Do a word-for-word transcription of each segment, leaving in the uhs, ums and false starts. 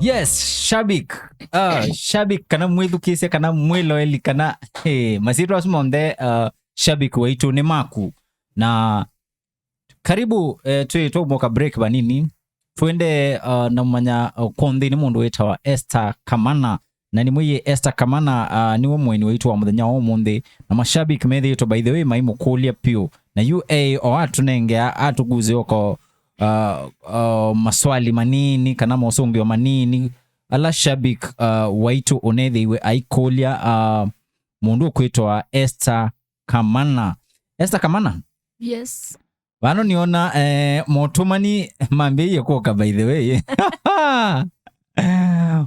Yes, shabik. Uh, shabik kana mwĩthukĩĩsya kana mwĩloeli kana, hey, masyĩtwa asu monthe, uh, shabik waitũ nĩ maku. Na karibu, eh, twĩ twaumũka break vanini. Twende, uh, na manya, uh, konthĩ nĩ mũndũ wĩtawa Esther Kamana. Na nĩ mwĩyĩ Esther Kamana, uh, nĩwe mũeni waitũ wa mũthenya wa ũmũnthĩ. Na mashabik methĩĩtwe, by the way, maimũkũlya piũ. Na yu e o atũnengea, atũkuzĩ oko, uh, uh, maswali manini kana mosũngĩo manini ala shabik, uh, waitũ ũnethĩiwe aikũlya, uh, mũndũ ũkwĩtwa Esther Kamana. Esther Kamana? Yes. Vano nĩona, eh, motũmani mambĩĩie kũka, by the way.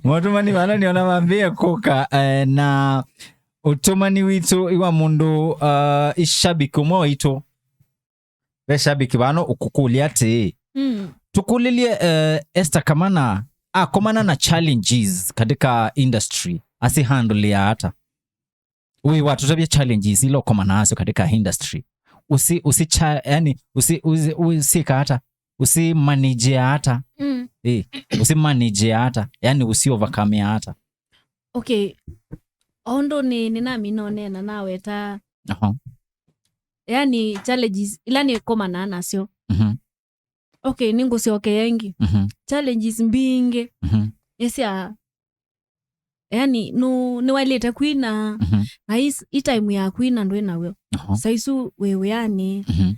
Motũmani vano nĩona mambĩĩie kũka, eh, na ũtũmani witũ iwa mũndũ, uh, ishabiki ũmwe waitũ. Ve shabiki vano ũkũkũlya atĩĩ, Mm. Tũkũlĩlye, eh, Esther Kamana akomana na challenges katika industry, asihandũlĩa ata? Wĩ watũtavya challenges ila ũkomana nasyo katika industry. Usi, usi cha, yani, usi, usi, usika ata? Usi manage ata? Mm. Eh, usi manage ata? Yani, usi overcome ata? Okay. Ondo nĩ, nĩnamina ũneena naweta. Aha. Yani, challenges ila nĩkomanaa nasyo. Mhm. Okay, nĩngũsyokea ĩngĩ. Mhm. Challenges mbingĩ. Mhm. Nĩ sya, yani, nũ-, nĩwaĩlĩte kwina, Mhm. na i, i time ya kwina ndwĩ naw'o. Aha. Saisu wĩ wĩanĩ, Mhm.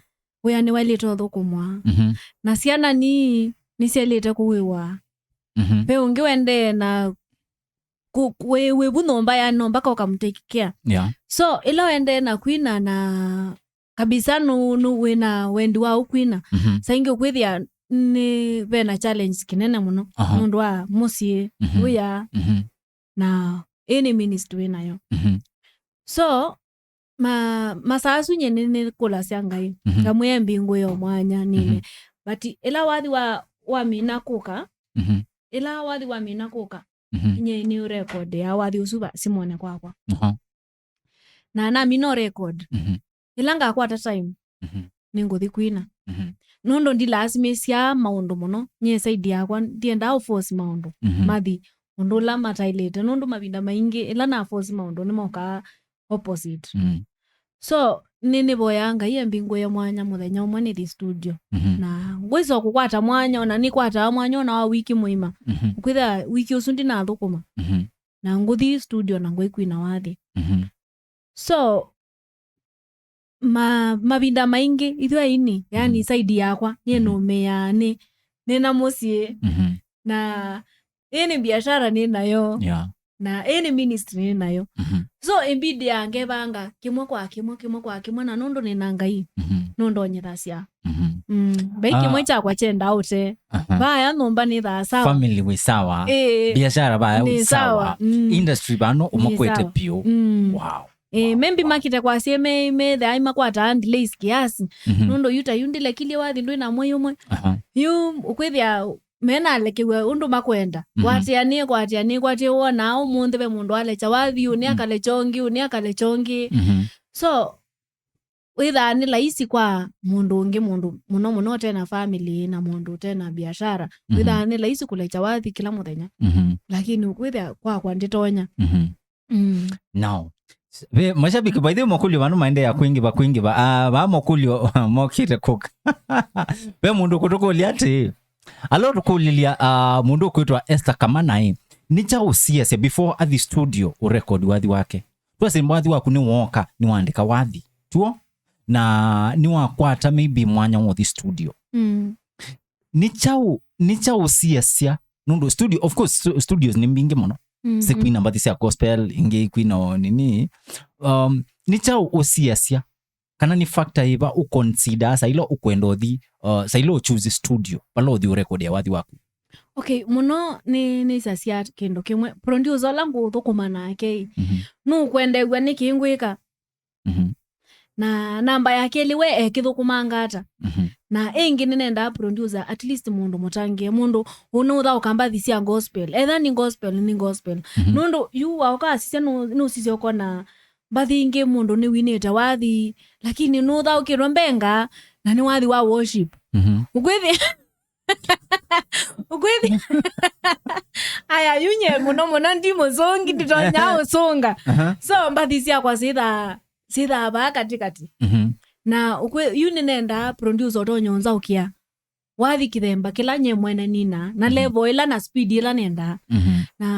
wĩanĩ waĩlĩte ũthũkũmwa. Mhm. Na syana ni, nĩsyaĩlĩte kũwĩwa. Mhm. Ve ũngĩ wendee na ku-, ku-, wĩ, wĩ vu nyũmba ya nyũmba ka ũkamũtake care. Yeah. So, ĩla wendee na kwina na kabisa nũ, nũ wĩna wendi wa ũkwina. Mhm. Saingĩ ũkwĩthĩa nĩ vena challenge kĩnene mũno Aha. nũndũ wa mũsyĩ, Mhm. wĩa, Mhm. na ĩnĩ ministry wĩnayo. Mhm. So, ma, masaa asu nye nĩ, nĩkũlasya Ngai. Mhm. Ngamwĩa mbingũe o mwanya nĩne. Mhm. But ĩla wathi wa, wamina kũka, Mhm. ĩla wathi wamina kũka, Mhm. nye nĩ ũrekodea wathi ũsu va simone kwakwa. Aha. Na namina record. Mhm. Ĩla ngakwata time, Mhm. nĩngũthi kwina. Mhm. Nũndũ ndilasimĩsya maũndũ mũno, nye side yakwa, ndiendaa ũforce maũndũ. Mhm. Mathi ũndũ ũla mataĩlĩte. Nũndũ mavinda maingĩ, ĩla na force maũndũ nĩmokaa opposite. Mm. So, nĩ, nĩvoyaa Ngai ambingũe mwanya mũthenya ũmwe nĩthi studio. Mhm. Na ngwĩsa kũkwata mwanya, ona nĩkwataa mwanya ona wa wiki mũima. Mhm. Kwĩthĩa wiki ũsu ndinathũkũma. Mhm. Na ngũthi studio na ngwĩkwina wathi. Mhm. So, ma, mavinda maingĩ, ithyĩ aini, yani Mhm. side yakwa, nyie Mhm. nũmĩaa nĩ, nĩna mũsyĩ. Mhm. Na ĩnĩ biashara nĩnayo. Yeah. Na ĩnĩ ministry nĩnayo. Mhm. So, ĩmbidi ya ngevanga kĩmwe kwa kĩmwe, kĩmwe kwa kĩmwe, na nũndũ nĩna Ngai, Mhm. nũndonyethasya. Mhm. Mm. Vai Ah. kĩmwe kyakwa kyenda ũte. Aha. Vaya nyũmba nĩ thaa sawa. Family wĩ sawa. Eh, Biashara vaya nĩ wĩ sawa. sawa. Mm. Industry vano Nĩ ũmakwete sawa. piũ. Mm. Wow. Eh, Wow, maybe wow. makite kwasye me, me the ai makwataa delays kiasi. Mhm. Nũndũ yu ta yu ndilekilye wathi ndwĩ na mwei ũmwe. Aha. Yu ũkwĩthĩa menalekew'a ũndũ makwenda. Mhm. Kwatĩanĩe, kwatĩanĩe, kwatĩe wonaa ũmũnthĩ ve mũndũ alekya wathi, ũnĩ Mm. akalekya ũngĩ, ũnĩ akalekya ũngĩ. Mhm. So, wĩthaa nĩ laisi kwa mũndũ ũngĩ, mũndũ mũno mũno ũte na family na mũndũ ũte na biashara. Mhm. Wĩthaa nĩ laisi kũlekya wathi kĩla mũthenya. Mhm. Lakini ũkwĩthĩa kwakwa ndĩtonya. Mhm. Mm. Now, s-, ve mashabiki, by the way, makũlyo vano maendeea kwingĩva, kwingĩva. Ah, va makũlyo mokĩte kũka. Ve mũndũ kũtũkũlya atĩ, alo tũkũlĩlya, ah, mũndũ ũkwĩtwa Esther Kamana ĩ, nĩ kyaũ ũsiasya before athi studio ũrekodi wathi wake? Twasĩ wathi waku nĩ wooka, nĩwaandĩka wathi. Tuo? Na nĩwakwata maybe mwanya wa ũthi studio. Mm. Nĩ kyaũ, nĩ kyaũ ũsiasya? Nũndũ studio, of course, stu-, studios nĩ mbingĩ mũno. Mhm. Sikwina mbathi sya gospel, ingĩ ikwina o nini. Um, nĩ kyaũ ũsiasya? Kana nĩ factor ĩva ũconsider saa ila ũkwenda ũthi, uh, saa ila ũchoose studio, vala ũthi ũrekodia wathi waku? Okay, mũno nĩ, nĩ isasya kĩndũ kĩmwe. Producer ũla ngũthũkũma nake ĩ, Mhm. nũkwendew'a nĩ kĩĩ ngwĩka? Mhm. Na namba ya kelĩ we ekĩthũkũmanga ata? Mhm. Na ĩngĩ nĩnendaa producer, at least mũndũ mũtangĩe, mũndũ ũnũthaũka mbathi sya gospel. Etha nĩ gospel, nĩ gospel. Mhm. Nũndũ yu waũka asisya nũ-, nũsisya ũkona mbathi ingĩ mũndũ nĩwinĩte wathi, lakini nũthaũkĩrwe mbenga na nĩ wathi wa worship. Mhm. Ũkwĩthĩa Ũkwĩthi. Aya, yu nye mũno mũno ndi mũsũngi, nditonya ũsũnga. Aha. So, mbathi syakwa syĩthaa, syĩthaa vaa katĩkatĩ. Mhm. Na ũkwĩ, yu nĩnendaa producer ũtonya ũnzaũkĩa. Wathi kĩthemba kĩla nye mwene nina, na Mhm. level ĩla na speed ĩla nendaa. Mhm. Na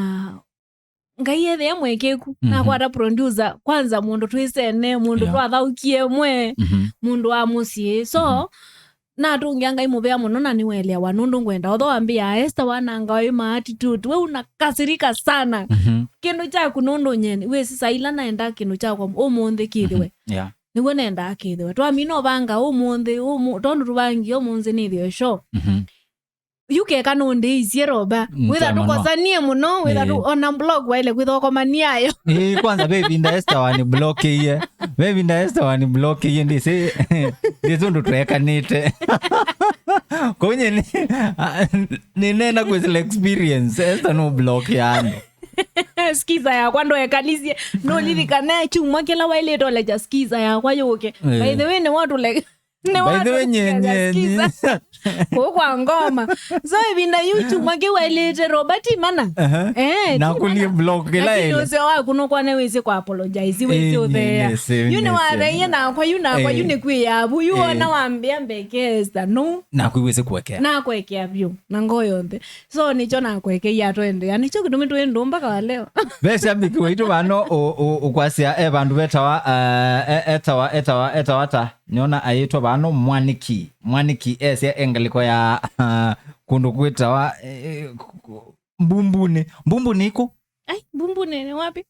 Ngai ethĩa mwĩkĩku, Mhm. nakwata producer, kwanza mũndũ twĩsene, mũndũ Yeah. twathaũkie mwe, Mhm. mũndũ wa mũsyĩ. So, Mhm. natũngĩa Ngai mũvea mũno na nĩwelewa nũndũ ngwenda. Although ambĩa, "Esther, wananga wĩ ma attitude, we unakasirika sana." Mhm. Kĩndũ kyaku nũndũ nyeni, wĩsĩ saa ila naenda kĩndũ kyakwa ũmũnthĩ kĩthĩwe. Mhm. Yeah. Nĩw'o nendaa kĩthĩwe. Twamina ũvanga ũmũnthĩ, ũmũ-, tondũ tũvangie ũmũnthĩ nĩthĩwe show. Mhm. Yu keka nũndĩisye Roba. Mm, wĩtha tũmano. Tũkosanie mũno, wĩtha Eh. tũ-, ona block waile kwĩtha ũkomania ayo. Ĩĩ, kwanza ve vinda Esther wani block iye. Ve vinda Esther wani block iye, ndĩsĩ, ndĩsĩ ũndũ twekanĩte. Kũu nye nĩ, nĩnena kwĩsĩla experience, Esther no block ya andũ. Skiza yakwa ndoekalisye. Nũlilikane chumwa kĩla wailĩte oleja skiza yakwa yũke. Eh. By the way, nĩ watũle-, nĩ By the way, watũlekeza nye, nye, skiza. Nye. Kũu kwa ngoma. So, ĩvinda yu chumwa kĩu wailĩte Robert mana. Aha. Eh, na ti kũlie mana. Block kĩla Lakini ĩle. Ũseo waku nũkwane wĩsĩ kwa apologize, wĩsĩ Eh, ũtheea. Nye, nye, yu nĩ nye, watheie nakwa, yu nakwa, yu Eh. nĩ kwĩyavu. Yu Eh. ona wambĩa mbekesta. No. Naku wĩsĩ kuekea. Nakwekea vyũ. Na ngoo yonthe. So, nĩkyo nakwekeia atwendea. Nĩkyo kĩtumi twĩ ndũ mpaka wa leo. Ve shabiki waitũ vano ũ-, ũ-, ũkwasya e vandũ vetawa, uh, e-, etawa, etawa, etawa ta. Nĩona ayĩtwa vano Mwaniki. Mwaniki esya e ngalĩko ya, uh, kũndũ kwĩtawa, eh, Mbumbuni. Mbumbuni iku? Ai, Mbumbuni ni wapi?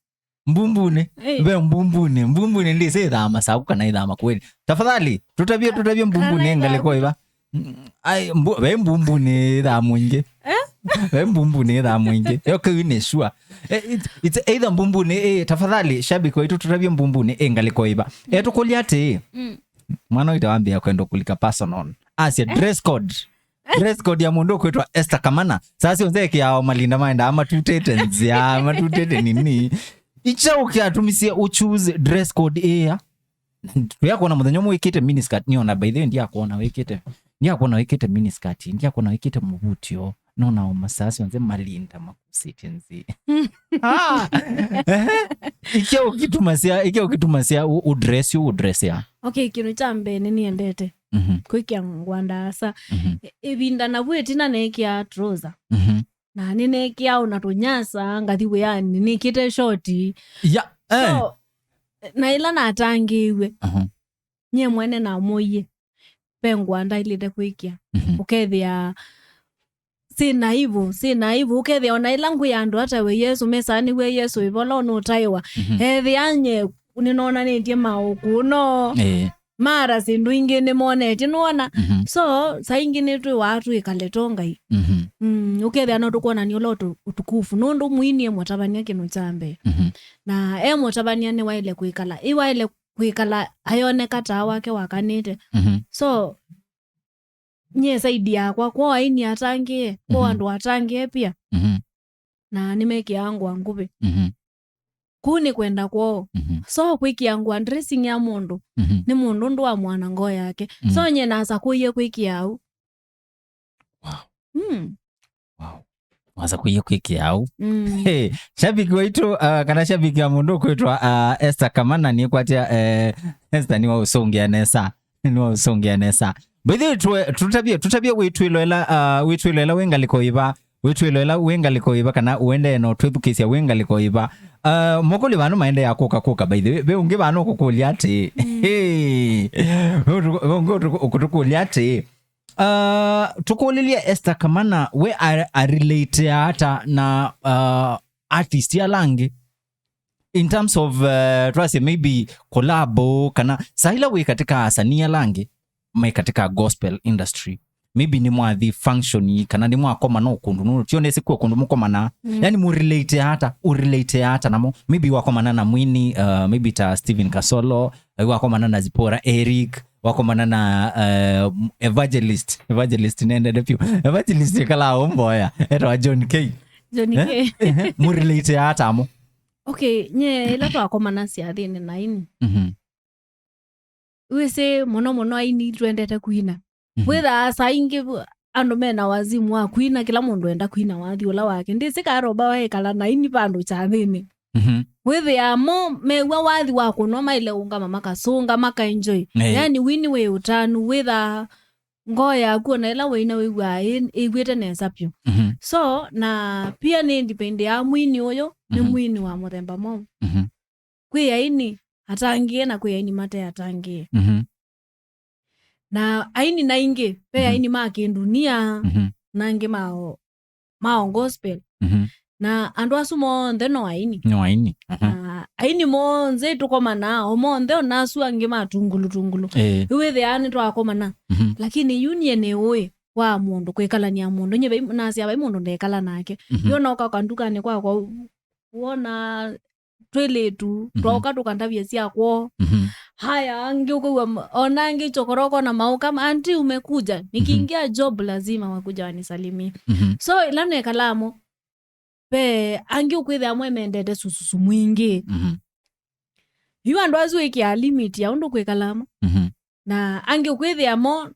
Mbumbuni. Eh. Ve Mbumbuni. Mbumbuni ndĩsĩ ĩthaa Masaku kana ĩthaa Makueni. Tafadhali, tũtavye, tũtavye Mbumbuni e ngalĩko ĩva. Mm, ai, mbu-, ve Mbumbuni ĩthaa mwingĩ. Eh? Ve Mbumbuni ĩthaa mwingĩ. Yo kĩu nĩ sure. Eh, it's, it's either Mbumbuni, eh, tafadhali, shabiki waitũ tũtavye Mbumbuni e ngalĩko ĩva. Eh, tũkũlya atĩ, Mm. mwana ũitũ wambĩa kwenda kũlika personal. Asya dress code. Dress code ya mũndũ ũkwĩtwa Esther Kamana. Saa syonthe ekĩaa o malinda maendaa matutĩte nzĩa, matutĩte nini. Icha ũkĩatumisye ũchoose dress code ĩya. Tũyakuona mũthenya ũmwe wĩkĩte miniskirt, nĩona by the way ndiakuona wĩkĩte. Ndiakuona wĩkĩte miniskirt, ndiakuona wĩkĩte mũvutio. Nona o masaa syonthe malinda makusĩtye nzĩa. Ah! Ehe. Ikia ũkitumasya, ikia ũkitumasya u-, udress yu, udress ya. Okay, kĩndũ kya mbee nĩnĩendete Mhm. kwĩkĩa ngũa ndaasa. Mhm. Ĩ-, ĩvinda navu ĩtina neekĩaa trouser. Mhm. Na nĩneekĩaa ona tũnyasa, ngathi wĩanĩ, nĩkĩte short. Ya, eh. So, na ĩla natangĩĩw'e, Mhm. nyie mwene namũie, ve ngũa ndaĩlĩte kwĩkĩa. Mhm. Ũkethĩa syĩ naivu, syĩ naivu. Ũkethĩa ona ĩla ngwĩa andũ atawe Yesũ, mesaa nĩw'e Yesũ ĩvola ũnũtaĩwa. Mhm. Ethĩa nye nĩnonanĩtye maũkũno. Ĩĩ. Mara syĩndũ ingĩ nĩmonetye, nĩwona? Mhm. So, saa ingĩ nĩtwĩwaa twĩkale to Ngai. Mhm. Mm, ũkethĩa no tũkwonania ũla ũtu-, ũtukufu. Nũndũ mwini e mũtavany'a kĩndũ kya mbee. Mhm. Na e mũtavany'a nĩwaĩle kwĩkala. Ĩ waĩle kwĩkala ayoneka taa wake wakanĩte. Mhm. So, nyie side yakwa, kwa aini atangĩe, kwa Mhm. andũ atangĩe pia. Mhm. Na nĩmekĩaa ngũa ngũvĩ. Mhm. Kũu nĩ kwenda kwoo. Mhm. So, kwĩkĩa ngũa, dressing ya mũndũ, Mhm. nĩ mũndũ ũndũ wa mwana ngoo yake. Mhm. So, nyie nasa kũie kwĩkĩa au. Wow. Mm. Wow. Wasa kũie kwĩkĩa au. Mm. Hey, shabiki waitũ, uh, kana shabiki wa mũndũ ũkwĩtwa, uh, Esther Kamana, nĩkwatya, eh, Esther nĩwaũsũngĩa nesa. Nĩwaũsũngĩa nesa. By the way, twe-, tũtavye, tũtavye wĩtwĩlo ĩla, uh, wĩtwĩlo ĩla wĩ ngalĩko ĩva, wĩtwĩlo ĩla wĩ ngalĩko ĩva, kana ũendee na ũtwĩthukĩĩsya wĩ ngalĩko ĩva. Uh, mokũlyo vano maendeea kũka, kũka, by the way. Ve ũngĩ vano ũkũkũlya atĩ, Mm. hey, ve ũtũ-, ve ũngĩ ũtũ-, ũkũtũkũlya atĩ, Uh, tũkũlĩlye Esther Kamana, we a, a relate ata na, uh, artist ala angĩ? In terms of, uh, twasye maybe collabo, kana saa ila wĩ katika asanii ala angĩ, mai katika gospel industry. Maybe nĩ mwathi function, kana nĩ mwakomana o kũndũ, no, tio nesi kwa kũndũ mũkomana. Mm. Yani mũ relate ata, ũ relate ata namo. Maybe wakomana na mwini, uh, maybe ta Steven Kasolo, wakomana na Zipporah Eric, wakomana na, eh, evangelist, evangelist nendete piũ. Evangelist kala ũmboya, etawa John K. John Eh? K. Ehe, mũ relate ata mo? Okay, nye ila twakomana syathĩnĩ na aini. Mhm. Wĩsĩ mũno mũno aini twendete kwina. Mhm. Wĩthaa saa ingĩ andũ mena wazimu wa kwina, kĩla mũndũ enda kwina wathi ũla wake. Ndĩsĩ kana Roba waĩkala na aini vandũ kyathĩnĩ. Mhm. Wĩthĩaa mo mew'a wathi wa kũnwa maĩle ũngama makasũnga, makaenjoy. Eh. Yani wini wĩ ũtanu, wĩthaa ngoo yaku ona ĩla waina wĩw'aa ĩ-, ĩw'ĩte nesa vyũ. Mhm. So, na pia nĩ ndipendeaa mwini ũyũ, nĩ Mhm. mwini wa mũthemba mwaũ. Mhm. Kwĩ aini atangĩe na kwĩ aini mate atangĩe. Mhm. Na aini na ingĩ, ve Mhm. aini ma kĩndunia, Mhm. na angĩ ma o-, ma o gospel. Mhm. Na andũ asu monthe no aini. No aini. Aha. Na aini monthe tũkomanaa, o monthe ona asu angĩ ma tungulu tungulu. Eh. Yu wĩthĩaa nĩtwakomana. Mhm. Lakini yu nyie nĩ ũĩ wa mũndũ, kwĩkalania mũndũ. Nyie vai, nasya vai mũndũ ndekala nake. Mhm. Yu ona ũka kandukanĩ kwakwa, wona twĩlĩtu, Mhm. twaũka tũkandavya sya kwoo. Mhm. Haya, angĩ ũkauwa m-, ona angĩ chokoroko na maũka, "Auntie, umekuja?" Nikiingia job, lazima wakuja wanisalimie. Mhm. So, ĩla nekalamo, ve angĩ ũkwĩthĩa amwe mendete sususu mwingĩ. Mhm. Yu andũ asu ĩkĩaa limit ya ũndũ kwĩkalamo. Mhm. Na angĩ ũkwĩthĩa mo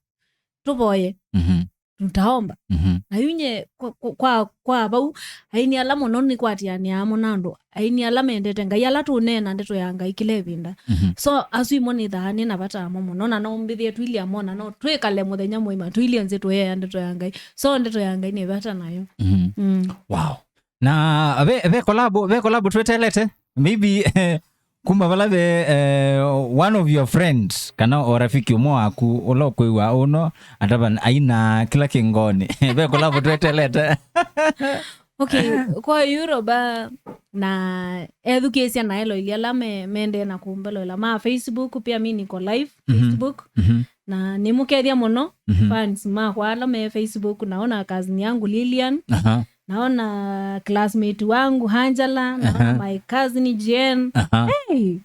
tũvoye, Mhm. tutaomba. Mhm. Na yu nye kwa, kwa, kwa, kwa vau, aini ala mũno nĩkwatĩanĩaa mo na andũ, aini ala mendete Ngai, ala tũneena ndeto ya Ngai kĩla ĩvinda. Mhm. So, asu imo nĩthaa nĩ na vata amo mũno, na no mbĩthĩe tũilye amo, na no twĩkale mũthenya mũima, tũilye nzĩ tũyea ndeto ya Ngai. So, ndeto ya Ngai nĩ vata nayo. Mhm. Mm. Wow. Na ve, ve collabo, ve collabo twetelete? Maybe, kuma vala ve, eh, one of your friends, kana o rafiki ũmwe waku, ũla ũkwĩw'a ũno, atava aina kĩla kĩngoni. Ve collabo twetelete? Okay, kwa yu Roba na ethukĩĩsya na elo ili ala me, mendee na kũmbeloela ma Facebook, pia mi niko live Mhm. Facebook. Mhm. Na nĩmũkethya mũno, Mhm. fans makwa ala me Facebook, naona cousin yangu Lilian, Aha. naona classmate wangu Angela, naona Aha. my cousin Jane. Aha. Hey,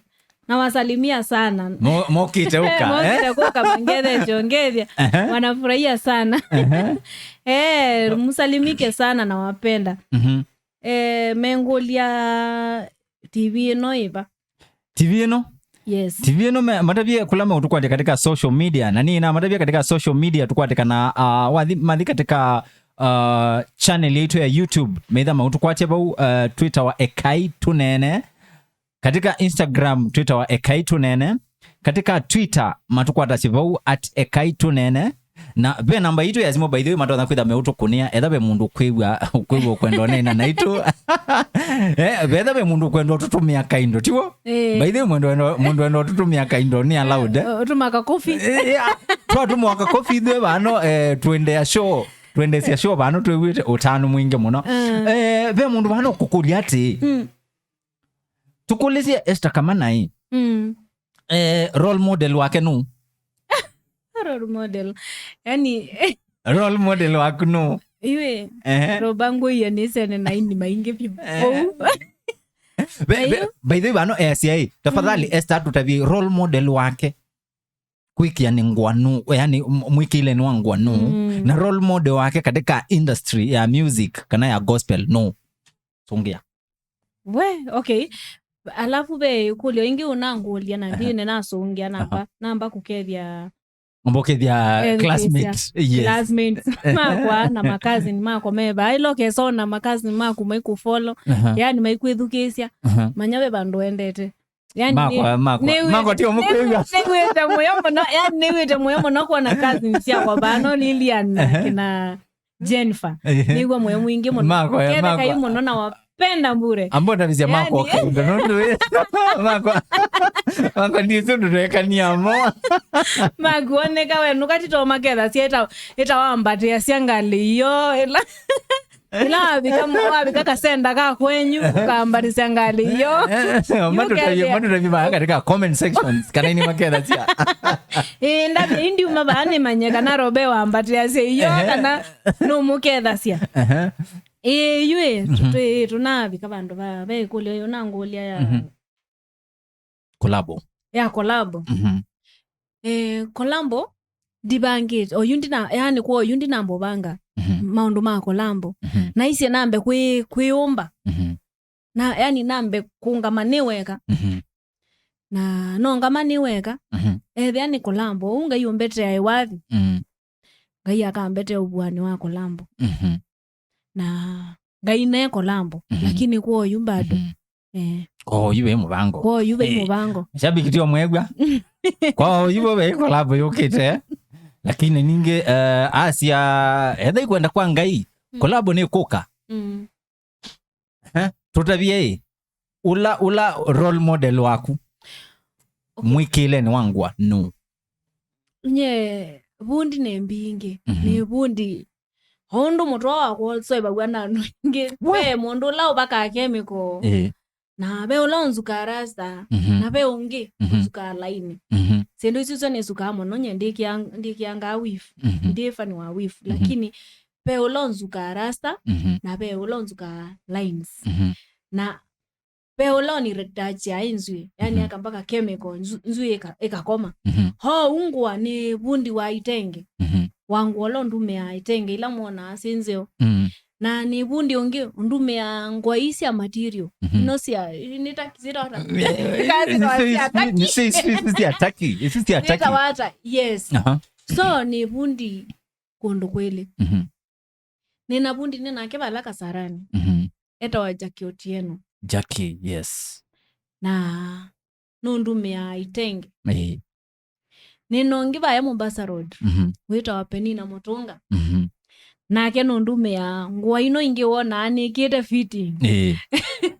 nawasalimia sana. Mo-, mokĩte ũka, eh? Mokĩte kũka mangethe chongethya. Aha. Wanafurahia sana. Aha. Eh, msalimike sana, nawapenda. Mhm. Eh, mengũlya T V ĩno ĩva? T V ĩno? Yes. T V ĩno me-, matavye kũla meũtũkwatya katika social media, na nĩ na matavye katika social media tũkwatĩkana, ah, wathi, mathi katika, ah, channel yaitũ ya YouTube, metha maũtũkwatya vau, ah, Twitter wa Ekai Tũneene, katika Instagram Twitter wa Ekai Tũneene, katika Twitter matũkwatasye vau at Ekai Tũneene, na ve namba itũ ya simũ, by the way, matonya kwĩtha meũtũkũnĩa, etha ve mũndũ ũkwĩw'a, ũkwĩw'a ũkwenda ũneena naitũ. Eh, vetha ve mũndũ ũkwenda ũtũtũmĩa kaindo, tiwo? Eh. By the way, mũndũ wenda, mũndũ wenda ũtũtũmĩa kaindo, nĩ allowed, eh? Eh, ũtũma kakofi. Eh, yeah. Twatũmwa kakofi ithuĩ vano, eh, tũendea show, tũendesya show vano twĩw'ĩte ũtanu mwingĩ mũno. Mm. Eh, ve mũndũ vano kũkũlya atĩ, Mm. Tũkũlĩsye Esther Kamana ĩ. Mm. Eh, role model wake nũ? Role model. Yani, Role model waku nũ? Iwe, Ehe. Roba ngũie nĩsene na aini maingĩ vyũ. Ehe. Ũu. Ve-, ve-, Ayu. By the way, vano easya ĩ, tafadhali Mm. Esther atũtavye role model wake. Kwĩkĩa nĩ ngũa nũ, yani, m-, mwĩkĩĩle nĩ wa ngũa nũ. Mm. Na role model wake katika industry ya music, kana ya gospel, nũ? Sũngĩa. We, okay. Alafu ve ĩkũlyo ĩngĩ ũnangũlya na Aha. ndiĩ nĩnasũngĩa namba, Aha. namba kũkethya Mbokethya eh, classmate. Yes. Classmates makwa na makazini makwa me vaa. Ĩla ũkesa ona makazini maku maikũfollow, Aha. yani maikwĩthukĩĩsya, Aha. manya ve vandũ wendete. Yani, Makwa, nĩ-, makwa, nĩwĩ-, makwa tio mũkwĩw'a. Nĩwĩte mũyo mũno, yani, nĩwĩte mũyo mũno kuona cousins syakwa vano Lilian na Ehe. kina Jennifer. Ehe. Nĩw'a mũyo mwingĩ mũno. Makwa, Ketheka makwa. yu mũno na wapenda bure. Ambo ndavizya Yani, makwa kaindo, nũndũ wĩ-, makwa, makwa ndisĩ ũndũ twekania mo. Makuoneka we, nũkatito makethasya ĩta, ĩta wambatĩasya ngalĩ iyo, ĩla Ĩla wavika mu-, wavika kasenda ka kwenyu, ũkambatĩsya ngalĩ iyo. Matũtavye, Yũkethĩa. matũtavye vaa katika comment sections, kana ini makethasya. Ĩĩ, ndavye, indiuma vaa nĩmanye kana Robe wambatĩasya iyo, Ehe. kana nũmũkethasya. Ehe. Ĩĩ, yu ĩ, Mhm. tũ-, tũnavika vandũ va, ve ĩkũlyo yĩu na ngũlya ya Mhm. Collabo. ya collabo. Mhm. Eh, collabo, ndivangĩte, oyu ndina, yani kwa oyu ndinamba ũvanga Mhm. maũndũ ma collabo. Mhm. Naisye nambe kwĩ-, kwĩũmba. Mhm. Na, yani nambe kũngama nĩ weka. Mhm. Na nongama nĩ weka. Mhm. Ethĩa nĩ collabo. Ũu Ngai ũmbetea ĩwathi. Mhm. Ngai akambete ũvuanĩ wa collabo. Mhm. Na Ngai ne collabo, Mhm. lakini kwa oyu bado. Mhm. Eh, Kwa oyu ve mũvango. kwa oyu ve Eh. mũvango. Shabiki tio mwegwa. Kwa oyu vo ve collabo yũkĩte. Lakini ningĩ, eh, asya, etha ikwenda kwa Ngai, Mm. collabo nĩ kũka. Mm. Eh, tũtavie ĩ, ũla, ũla role model waku Okay. mwĩkĩleni wa ngũa nũ? Nye vundi nĩ mbingĩ. Mhm. Nĩ vundi. O ũndũ mũtwe wakwa ũsevaw'a na andũ aingĩ. We. Ve mũndũ ũla ũvakaa chemical. Ĩĩ. Na ve ũla ũnzukaa rasta. Mhm. Na ve ũngĩ Mhm. ũnzukaa laini. Mhm. Syĩndũ isu syo nĩsukaa mũno, nye ndĩkĩa-, ndĩkĩangaa weave. Mhm. Ndĩ fan wa weave. Mhm. Lakini ve ũla ũnzukaa rasta, Mhm. na ve ũla ũnzukaa lines. Mhm. Na ve ũla ũni retouchaa ĩ nzw'ĩ, yani Mhm. akambaka chemical, nzu-, nzw'ĩ ĩka-, ĩkakoma. Mhm. Ho ungwa nĩ vundi wa itenge. Mhm. Wa ngũa ũla ũndumĩaa itenge ila mwonaa syĩ nzeo. Mhm. Na nĩ vundi ũngĩ ũndumĩaa ngũa ii sya material. Mhm. Ino sya, nĩ taki, sitawata. Eh, Kazi nĩ kwa sya taki. Nĩ sya, nĩ sya taki, isi sya taki. Nĩtawata, yes. Aha. So, nĩ vundi kũndũ kwĩlĩ. Mhm. Nĩna vundi nĩ nake vala Kasarani. Mhm. Etawa Jackie Otieno. Jackie, yes. Na nũndumĩaa itenge. Ĩĩ. Nĩna ũngĩ vaya Mombasa Road. Mhm. Wĩtawa Penina Mũtũnga. Mhm. Nake nũndumĩaa ngũa ino ingĩ wonaa nĩkĩte fitting. Ĩĩ.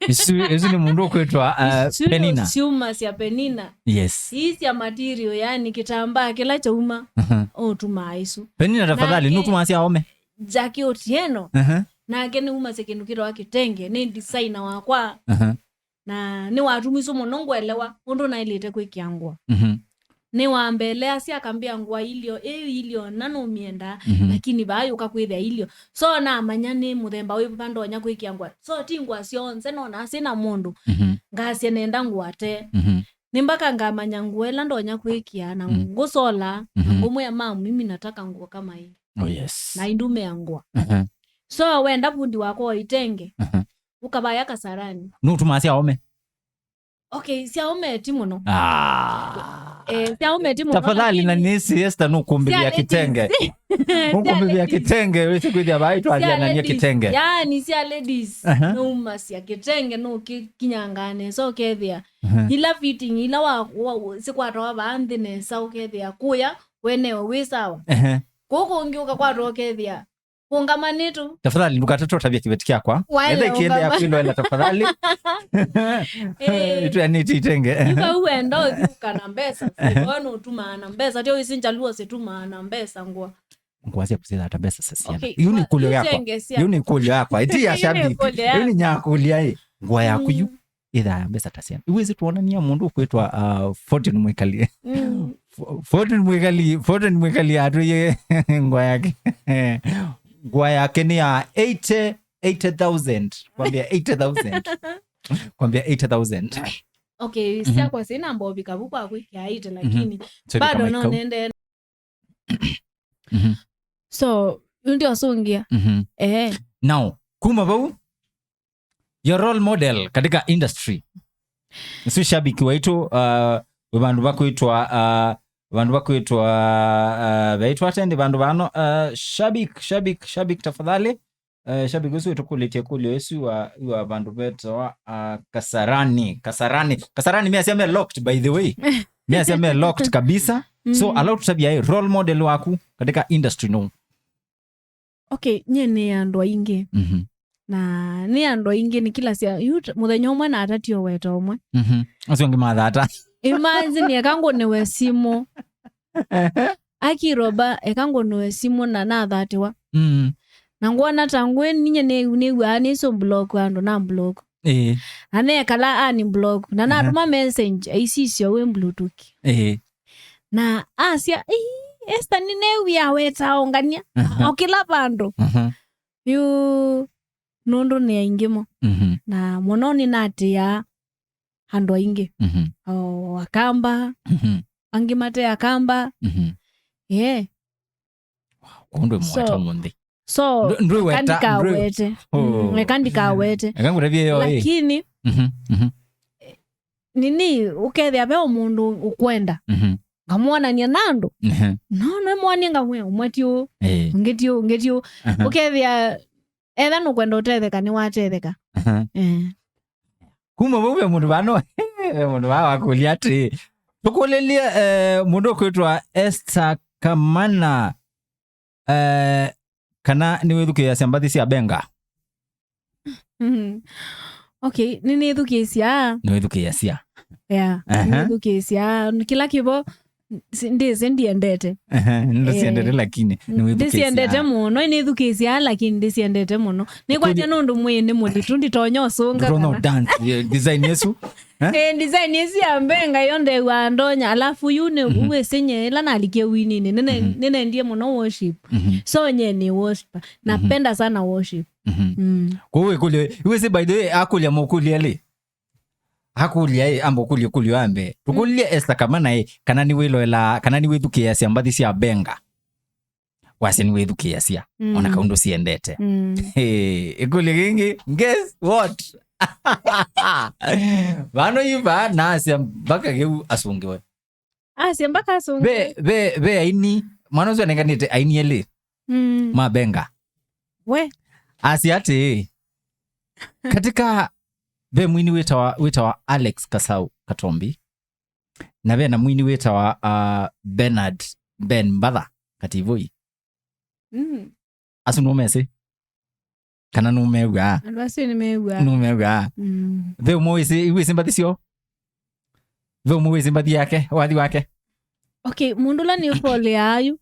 Isu, isu nĩ mũndũ ũkwĩtwa, uh, Isu Penina. Syuma sya Penina. Yes. Ii sya material, yani kĩtambaa kĩla kyauma, Mhm. ũtumaa isu. Penina, tafadhali, Nake- nũtumaa sya aũme? Jackie Otieno. Aha. Nake nĩumasya kĩndũ kĩtawa kĩtenge, nĩ designer wakwa. Aha. Na nĩwatumiswe mũno ngũelewa ũndũ naĩlĩte kwĩkĩa ngũa. Mhm. Nĩwambeleasya akambĩa ngũa ilio, ĩ ilio na nũmyenda, Mhm. lakini vaa yũka kwĩthĩa ilio. So namanya nĩ mũthemba wĩva ndonya kwĩkĩa ngũa. So ti ngũa syonthe nonaa syĩna mũndũ. Mhm. Ngasya nenda ngũa te. Mhm. Nĩ mpaka ngamanya ngũa ĩla ndonya kwĩkĩa na Mm. ngũsola, na Mhm. ngũmwĩa, "Mam, mimi nataka nguo kama hii." Oh, yes. Na indumĩa ngũa. Mhm. So, wenda vundi wakwa wa itenge, Mhm. ũkavaya Kasarani. Nũtumaa sya aũme? Okay, sya aũme ti mũno. Ah. Eh, sya aũme ti mũno, Tafadhali, na lakini nĩsĩ Esther nũkũmbĩvĩa sya ladies. Kĩtenge. Sya Nũkũmbĩvĩa ladies. Kĩtenge, wĩsĩ kwĩthĩa vaa Sya itwathĩanania ladies. Kĩtenge. Yaani, sya ladies, Aha. nũumasya kĩtenge, nũkĩkinyangane, so ũkethĩa. Aha. Ila fitting, ila wa, wa, sikwatawa vaa nthĩ nesa, ũkethĩa kũya, wenewe wĩ sawa. Ehe. Kũu kũngĩ ũkakwatwa ũkethĩa, ũngamanĩtu. Tafadhali, ndũkatate ũtavya kĩveti kyakwa. Waelewa. Etha ĩkĩendea ũngama. Kwĩloela, tafadhali. Eh. Itweanĩte itenge. Yu vau wenda ũthi ũka na mbesa. Ehe. Wona ũtumaa na mbesa. Tio isi njaluo situmaa na mbesa ngũa. Ngũa syaku syĩthaa ta mbesa sya syana. Okay, yu nĩ ngũa, ĩkũlyo yu yakwa. Senge sya- Yu nĩ ĩkũlyo yakwa. Ĩti ya Yu nĩ shabiki. Ĩkũlyo ya- Yu nĩ nyakũlya ĩ. Ngũa yaku yu. Mm. Ĩthaa mbesa ta syana. Iwezi tuonania mũndũ ũkwĩtwa, uh, Fortune Mwĩkali. Mm. Fo-, Fortune Mwĩkali, Fortune Mwĩkali atwĩie ngũa yake. Ngũa yake nĩ ya eighty, eighty thousand. Kwambia eighty thousand. Kwambia eighty thousand. Okay, Mhm. syakwa sina mbovi kavu kwa kwĩkĩa eighty, Mhm. lakini So, bado kama no ikau. Nende. Mhm. So, yu ndio ũsũngĩa. Mhm. Eh. Now, kuma vau, your role model katika industry. Nĩsu shabiki waitũ, uh, vandũ vakwĩtwa, uh, vandũ vakwĩtwa, uh, vaitwa atendi vandũ vano, uh, shabik, shabik, shabik, tafadhali. Eh, shabiki ũsu wĩtũkũlĩtye kũlyo ĩsu wa, wa vandũ vetawa, uh, Kasarani. Kasarani. Kasarani, measya me locked, by the way. Measya me locked kabisa. So, Mm. Ala ũtũtavya ĩ, role model waku katika industry nũ? Okay, nye nĩ andũ aingĩ. Mhm. Na nĩ andũ aingĩ nĩ kila sia, yu t-, mũthenya ũmwe na atatio weta ũmwe. Mhm. Acio angĩ mathata. Imagine, eka ngũnĩwe simũ. Akiroba, eka ngũnĩwe simũ na nathatĩwa. Mm. Na ngwona ta ngwĩ, ninye nĩ-, nĩw'aa nĩsũ block andũ na block. Ĩĩ. Na nekala ani block. Na Aha. Natũma message, aisisyo wĩ Bluetooth. Ĩĩ. Na asya, "Ii, Esther, nĩneew'ĩa wetaongania." Aha. O kĩla vandũ. Aha. Yu nũndũ nĩ aingĩ mo. Mhm. Na mũno nĩnatĩaa andũ aingĩ. Mhm. O Akamba, Mhm. angĩ mate Akamba. Mhm. Yeah. Kũndũ So, mweta mũnthĩ. So, Ndũ-, ndwĩ eka weta, ndwĩ ndikawete. Oh. Mm, eka ndikawete. Eka ngũtavye yo, eh. Lakini, Mhm, mhm. Nini, ũkethĩa ve o mũndũ ũkwenda. Mhm. ngamwonania na andũ. Ehe. No, no mwonie ngamwĩa, "Ũmwe ti ũũ, Eh. ũngĩ ti ũũ, ũngĩ ti ũũ." Aha. Ũkethĩa, etha nũkwenda ũtetheka, nĩwatetheka. Aha. Eh. Kuma vau ve mũndũ vano, ve mũndũ vaa wakũlya atĩ, tũkũlĩlye, eh, mũndũ ũkwĩtwa Esther Kamana, eh, kana nĩwĩthukĩĩasya mbathi sya Benga? Mhm. Okay, nĩnĩthukĩĩsya. Nĩwĩthukĩĩasya. Yeah, Aha. nĩnĩthukĩĩsya. Kĩla kĩvo, si-, ndĩsĩ ndiendete. Ehe, ndĩsiendete Eh, lakini nĩwĩthukĩĩsya. Ndĩsiendete mũno, nĩthukĩĩsya lakini ndĩsiendete mũno. Nĩkwatya nũndũ mwĩĩ nĩ mũlitu, nditonya ũsũnga Ndũtonya kana dance, eh, design yesu. Eh? Eh, design ĩsu ya Benga yo ndewa ndonya, alafu yu nĩ Mhm. uwĩsĩ nye ĩla nalikie wininĩ, nĩne-, Mhm. nĩnendie mũno worship. Mhm. So nye nĩ worshiper. Mhm. Napenda sana worship. Mhm. Mm. Kwa hiyo wĩkũlya, iwĩsĩ by the way, akũlya mũkũlya lĩ? Akũlya ĩ, amba ũkũlye ũkũlyo wa mbee. Tũkũlilye Esther Kamana ĩ, kana nĩwĩloelaa, kana nĩwĩthukĩĩasya mbathi sya Benga. Wasya nĩwĩthukĩĩasya, Mm. ona kaũ ndũsiendete. Mm. Hey, ĩkũlyo kĩngĩ, guess what? Vano iva, nasya mpaka kĩu asũngĩwe. Asya mpaka asũngĩwe. Ve, ve, ve aini, mwana ũsu anenganĩte aini elĩ Mm. ma Benga. We. Asya atĩĩ, katika, ve mwini wĩtawa, wĩtawa Alex Kasau Katombi, na ve na mwini wĩtawa, uh, Bernard Ben Mbatha Kativoi. Mm. Asu nũmesĩ? Kana nũmew'aa? Andũ asu nĩmew'aa. Nũmew'aa? Mm. Ve ũmwe wĩsĩ, wĩsĩ mbathi syoo? Ve ũmwe wĩsĩ mbathi yake, wathi wake? Okay, mũndũ ũla nĩũpoleaa yu,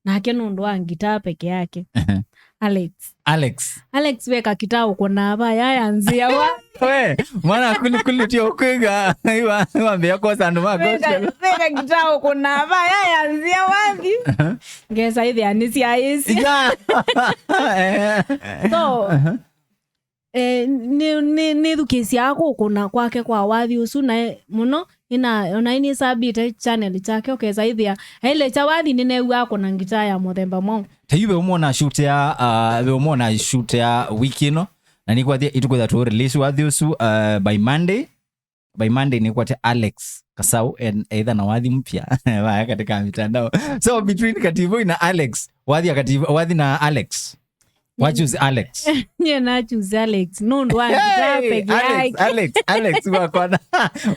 nake nũndũ wa ngitaa peke yake. Ehe. Alex. Alex. Alex weka kitaa ũkũnaa vaya ya nzĩa wa. We, mwana kulu kulu tio kwĩga, iwa, iwa mbea kosa andũ ma Weka, gospel. Weka kitaa ũkũnaa vaya ya nzĩa wathi. Ehe. Ngesa ithĩa nĩ sya ĩsi. Yeah. Eh. So, Aha. Eh, nĩ, nĩ, nĩthukĩĩsyaa kũkũna kwake kwa wathi ũsu, na mũno, ĩna, ona nĩsabĩte channel kyake, ũkesa ĩthĩa, ailekya wathi nĩnew'aa akũna ngitaa ya mũthemba mwaũ. Ta yu ve ũmwe ũnashutĩa, uh, ve ũmwe ũnashutĩa wiki ĩno, na nĩkwatya ĩtukũ ya tũ release wathi ũsu, uh, by Monday. By Monday nĩkwatya Alex Kasau, en-, either na wathi mpya, vaya katika mitandao. So, between Kativoi na Alex, wathi ya Kativo-, wathi na Alex. Wa choose Alex. Nye na choose Alex. Nũndũ wa ngitaa Hey, peke Alex, yake. Alex, Alex, wakwana.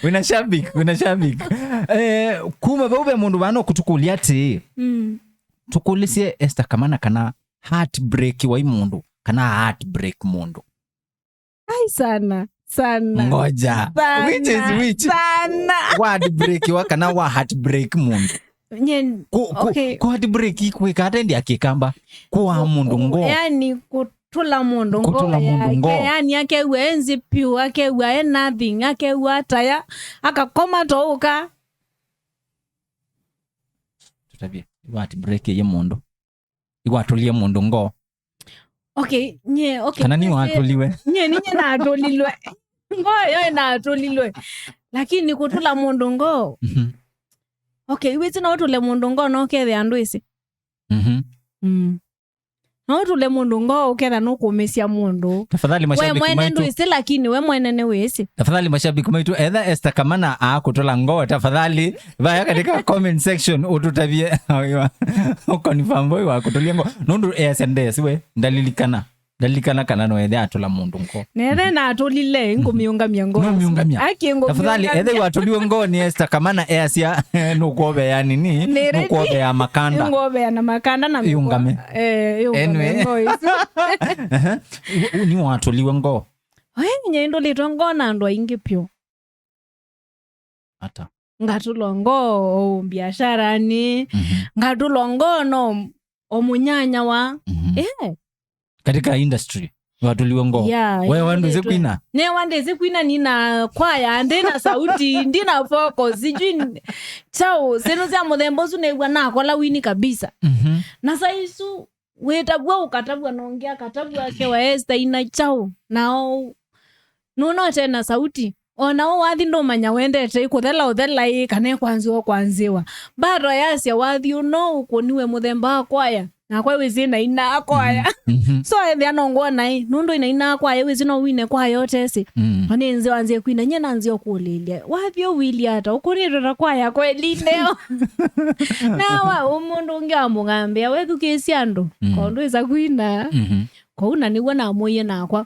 Wĩna shabik, wĩna shabik. Eh, kuma vau ve mũndũ vano kũtũkũlya atĩ, Mm. tũkũlĩsye Esther Kamana kana heartbreak wa mũndũ, kana heartbreak mũndũ. Ai, sana, sana. Ngoja. Sana, Which is which? Sana. Wa heartbreak wa kana wa heartbreak mũndũ? Nye, Ku, ku, okay. Ku heartbreak ikwĩka ata ĩndĩ akĩkamba? Kũa mũndũ ngoo. Yani, kũtũla mũndũ ngoo Kũtũla mũndũ yake. Ngoo. Yani, akew'a e nzĩ piũ, akew'a e nothing, akew'a ataya, akakoma toũka. Tũtavye, wa heartbreak ye mũndũ. Iwatũlie mũndũ ngoo. Okay, nye, okay. Kana nĩ watũliwe? Nye, nĩ nye natũlilwe. Ngoo yo ĩnatũlilwe. Lakini kũtũla mũndũ ngoo. Mhm. Okay, iwĩsĩ no ũtũle mũndũ ngoo, no ũkethĩa ndwĩsĩ. Mhm. Mm. No ũtũle mũndũ ngoo, ũketha nũkũmĩsya mũndũ. Tafadhali We mashabiki mwene maitũ. Ndwĩsĩ, lakini we mwene nĩwĩsĩ. Tafadhali mashabiki maitũ, etha Esther Kamana akũtũla ngoo, tafadhali. Vaya katika comment section, ũtũtavye. Ũkonfirm boy wa kũtũlia ngoo. Nũndũ easya ndesi we, ndalilikana. Ndalilikana kana no ethe atũla mũndũ ngoo. Nethe natũlile, ngũmĩũngamya ngoo. No miũngamya. Aki ngũmĩũngamya. Tafadhali, ethe watũliwe ngoo nĩ Esther Kamana easya, nũkũovea nini? Nĩ ready. Nũkũovea makanda. Ngũovea na makanda na Yũngame. Eh, yũngame Anyway. Ngoo isu. Ehe. Ũ, ũ, nĩ watũliwe ngoo. Oi, nye ndũlĩtwe ngoo na andũ aingĩ piũ. Ata? Ngatũlwa ngoo o biasharani, Mhm. ngatũlwa ngoo no o mũnyanyawa. Mhm. Eh. Katika industry, watũliwe ngoo. Yeah, we wandĩsĩ kwina? Ne wandĩsĩ kwina, nina kwaya, ndina sauti, ndina vocals, sijui n-, chao, sinu sya mũthemba ũsu nĩw'a nakola wini kabisa. Mhm. Na saa isu, wĩtavw'a ũkatavw'a na ũngĩ akatavw'a akewa Esther ina chao, na o nũnotee na sauti. O na ũ wathi ndũmanya wendete kũthela ũthela ĩ, kana ĩkwanzĩwa kwanzĩwa. Bado yasya wathi ũno ũkũniwe mũthemba wa kwaya. Nakwa wĩsĩ nainaa kwaya. Mhm. So ethĩa no ngwona ĩ, nũndũ inainaa kwaya, wĩsĩ no wine kwaya ũtesĩ. Mm. Ona nzĩ wanzĩe kwina, nye nanzĩe kũlĩlya. Wathi ũwili ata, ũkũnĩtwe ta kwaya kweli leo. Na wa, ũ mũndũ ũngĩ wamũgambĩa, wethukĩĩsya andũ, mm, kondũ ĩsa kwina. Mhm. Kwoou na nĩw'o namũie nakwa.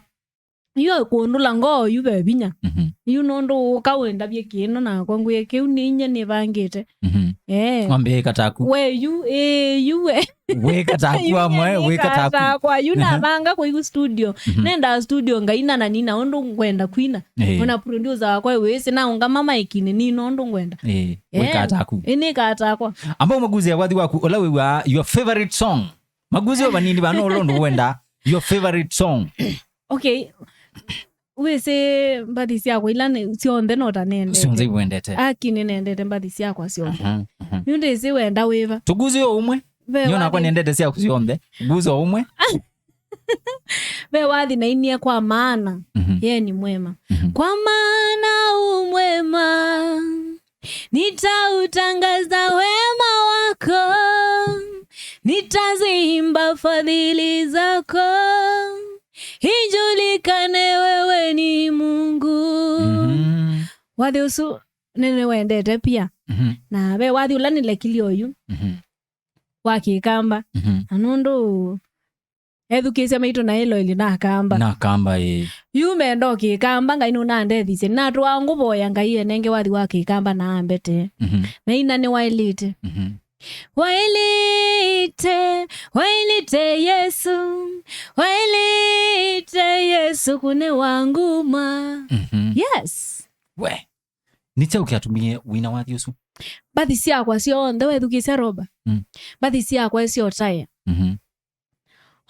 Yu kũndũla ngoo yu ve vinya. Mhm. Yu nũndũ ũka wĩndavye kĩno nakwa ngwĩe kĩu nĩ inya nĩvangĩte. Mhm. Eh. Wambĩĩka taku. We yu, ĩ, yu we. Wĩka taku. Yu amwe, nye wĩka taku. Takwa, yu, aha, navanga kũiku studio. Mhm. Nenda studio ngaina na nina ũndũ ngwenda kwina. Eh. Ona producer wakwa wĩsĩ na ũngama maikinĩ nina ũndũ ngwenda. Eh, eh, wĩka taku. Ĩ nĩka takwa. Amba ũmaguzia wathi waku, ũla wĩw'aa your favorite song. Maguzio vanini vano ũla ũndũ wenda your favorite song. Okay. Wĩsĩ mbathi syakwa ila nĩ, syonthe no ta nendete. Syonthe iwendete. Aki nĩnendete mbathi syakwa syonthe. Mhm, mhm. Yu ndĩsĩ wenda wĩva. Tũguzio ũmwe. Ve nyo nakwa wathi nendete syaku syonthe. Guzio ũmwe. Ve wathi nainie kwa maana. Mhm. Yeye ni mwema. Mhm. Kwa maana u mwema. Nitautangaza wema wako, nitaziimba fadhili zako, ijulikane wewe ni Mungu. Mhm. Wathi ũsu nĩnĩwendete pia. Mhm. Na ve wathi ũla nĩlekilye oyu, mhm, wa Kĩkamba. Mhm. Na nũndũ ethukĩĩsya maitũ na ĩlo ĩlĩ nakamba. Nakamba, ĩĩ. Yu menda o Kĩkamba, Ngai nũnandethisye. Natũaa ngũvoya Ngai enenge wathi wa Kĩkamba na ambete. Mhm. Na ina nĩwaĩlĩte. Mhm. Waĩlĩte, waĩlĩte Yesu, waĩlĩte Yesu kũnĩ wa nguma. Mhm. Yes. We. Nĩ kyaũ kyatumie wina wathi ũsu? Mbathi syakwa syonthe, wethukĩĩsya Roba. Mm. Mbathi syakwa syotaĩa. Mhm.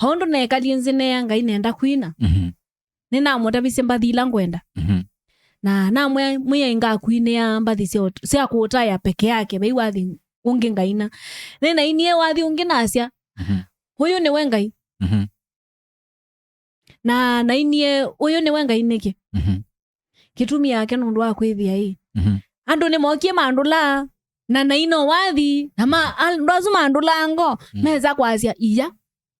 O ũndũ neekalie nzĩ neea Ngai nenda kwina, mhm, nĩnamũtavisye mbathi ila ngwenda. Mhm. Na namwĩa, mwĩai ngakwinĩa mbathi sya ũt-, sya kũũtaĩa peke yake, vai wathi ũngĩ ngaina. Nĩnainie wathi ũngĩ nasya, mhm, ũyũ nĩwe Ngai. Mhm. Na nainie, ũyũ nĩwe Ngai nĩkĩ? Mhm. Kĩtumi yake nũndũ wa kwĩthĩa ĩ. Mhm. Andũ nĩmokie mandũlaa, na naina wathi, na ma-, andũ asu mandũlaa ngo, mm, mesa kwasya, iya,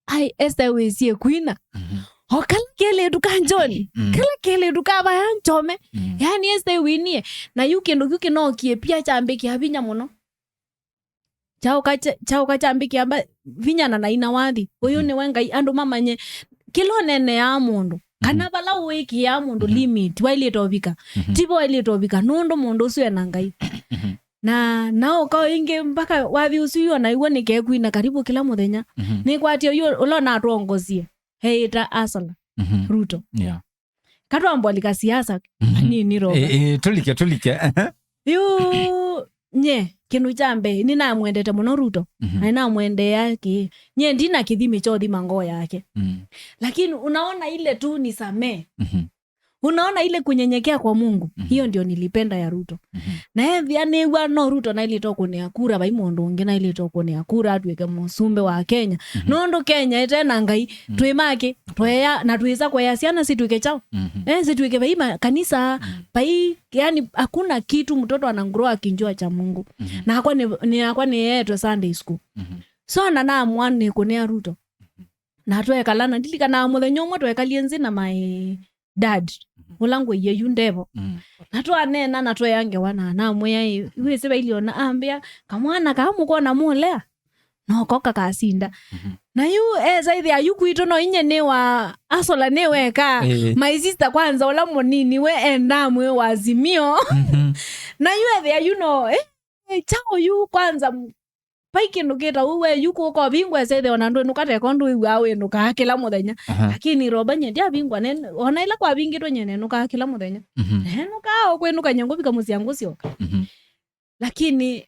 ai, Esther wĩsie kwina. Mhm. O kala kelĩtu ka Njoni, mm, kala kelĩtu ka vaya Njome. Mm. Yaani Esther winie, na yu kĩndũ kyu kĩnokie pia kyambĩkĩa vinya mũno. Kyaũka kya-, kyaũka kyambĩkĩa mba-, vinya na naina wathi. Ũyũ, mhm, nĩwe Ngai, andũ mamanye kĩla ũneeneaa mũndũ, kana, mhm, vala ũĩkĩaa mũndũ, mhm, limit, wailĩte ũvika. Mhm. Tivo wailĩte ũvika, nũndũ mũndũ ũsu ena Ngai. Mhm. Na, na ũka ĩngĩ mpaka wathi ũsu yu ona iw'o nĩkekwina karibu kĩla mũthenya. Mhm. Nĩkwatie yu ũla ũnatwongosie, eĩta Asala, mhm, Ruto. Yeah. Katwambolika siasa, mhm, hanini Roba. Eh, eh, tũlike, tũlike. Yu nye, kĩndũ kya mbee, nĩnamwendete mũno Ruto. Mhm. Na nĩnamwendeea kĩ. Nye ndina kĩthimi kya ũthima ngoo yake. Mm. Lakini unaona ile tu nisamee. Mhm. Unaona ile kunyenyekea kwa Mungu. Mhm. Hiyo ndio nilipenda ya Ruto. Mhm. Na ethĩa nĩw'a no Ruto nailĩte ũkũnĩa kura, vai mũndũ ũngĩ nailĩte ũkũnĩa kura atw'ĩke mũsumbĩ wa Kenya. Mhm. Nũndũ Kenya ĩte na Ngai, mm, twĩ makĩ, tweya, na twĩsa kweya syana sitw'ĩke kyaũ? Mhm. Eh, sitw'ĩke vai ma-, kanisa, mm, vai, yani, hakuna kitu mtoto anagrow akijua cha Mungu. Mhm. Nakwa nĩ, nĩ, nakwa nĩyeetwe Sunday school. Mhm. So, na namwa nĩkũnĩa Ruto. Mhm. Na twekala, na ndilikanaa mũthenya ũmwe twekalie nzĩ na my dad, mhm, ũla ngwĩie yu ndevo. Mm. Na twaneena na tweea ngewa na namwĩa, ĩ, wĩsĩ vailiona ambĩa, kamwana kaa mũkwona mũlea, noko kakasinda. Mhm. Na yu esa ĩthĩa yu kwitũ no inye nĩ wa Asola nĩ weka. Eh. My sister kwanza ũla mũnini we endaa mwĩ wa Azimio. Mhm. Na yu ethĩa yu no, eh, eh, chao yu kwanza m-, vai kĩndũ kĩta ũu we yu kũka ũvingwa esa ĩthĩa ona ndwĩnũka teko ndwĩw'aa wĩnũkaa kĩla mũthenya. Aha. Lakini Roba nye ndyavingwa, ne-, ona ĩla kwavingĩtwe nye nenũkaa kĩla mũthenya. Mhm. Nenũkaa o kwĩnũka nye ngũvika mũsyĩ ngũsyoka. Mhm. Lakini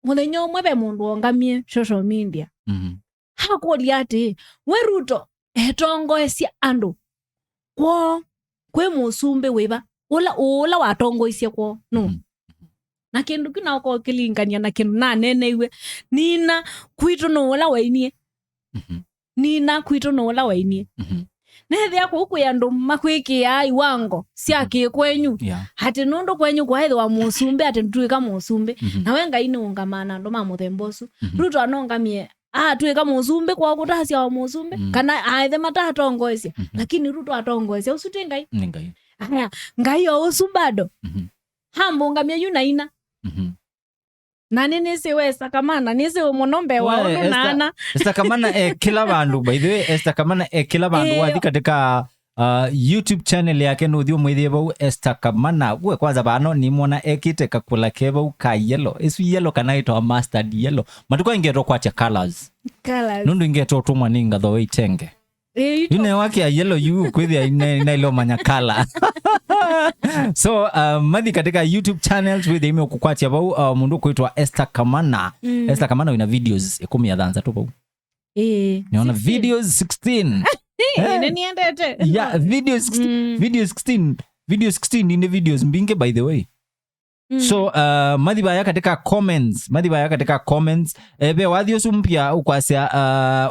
mũthenya ũmwe ve mũndũ wongamie social media. Mhm. Akũlya atĩĩ, we Ruto etongoesya andũ kwoo kwĩ mũsumbĩ wĩva? Ũla, ũla watongoisye kwoo nũ? Mhm. Na kĩndũ kĩu naũka ũkĩlingany'a na kĩndũ naneneiwe, nina kwitũ nũ ũla wainie? Mhm. Nina kwitũ nũ ũla wainie? Mhm. Nethĩa kũu kwĩ andũ makwĩkĩaa iwango sya, mhm, kĩ kwenyu. Yeah. Atĩ nũndũ kwenyu kwaĩthĩwa mũsumbĩ, atĩ ndũtwĩka mũsumbĩ. Mhm. Na we Ngai nĩũngamaa na andũ ma mũthemba ũsu. Mhm. Ruto anongamie atwĩka mũsumbĩ, kwao kũtasya wa mũsumbĩ, Mm. kana aethe matatongoesya. Mhm. Lakini Ruto atongoesya, ũsu ti Ngai. Nĩ Ngai. Aya, Ngai o ũsu bado. Mhm. Ambũngamya yu naina. Mhm. Na nĩ nĩsĩ we Esther Kamana, nĩsĩ we mũno mbee wa We, ũndũ Esther, naana. Esther Kamana e kila vandũ, by the way, Esther Kamana e kila vandũ. Ĩĩ. Wathi katika, uh, YouTube channel yake, nũthi ũmwĩthĩe vau Esther Kamana. We kwanza vano nĩmwona ekĩte kakũla ke vau ka yellow. Ĩsu yellow kana ĩtawa mustard yellow. Matukũ aingĩ tũkwatya colors. Colors. Nũndũ ingetwa ũtũmwa nĩ ngatho wa itenge. Eh, yu yu to- ne wake ya yellow yu kwĩthĩa ina, ina ilo manya color. So, uh, mathi katika YouTube channels, wĩthĩa ime ũkũkwatya vau, uh, mũndũ kwĩtwa Esther Kamana. Mm. Esther Kamana wĩna videos ĩkũmi na thanthatũ vau. Eh, Niona sixteen. Videos sixteen. Eh, Eh. nĩ niendete. Yeah, videos sixteen. Mm. Videos sixteen. Videos sixteen nĩ videos mbingĩ, by the way. Mm. So, uh, mathi vaya katika comments, mathi vaya katika comments. Eh, ve wathi ũsu mpya ũkwasya,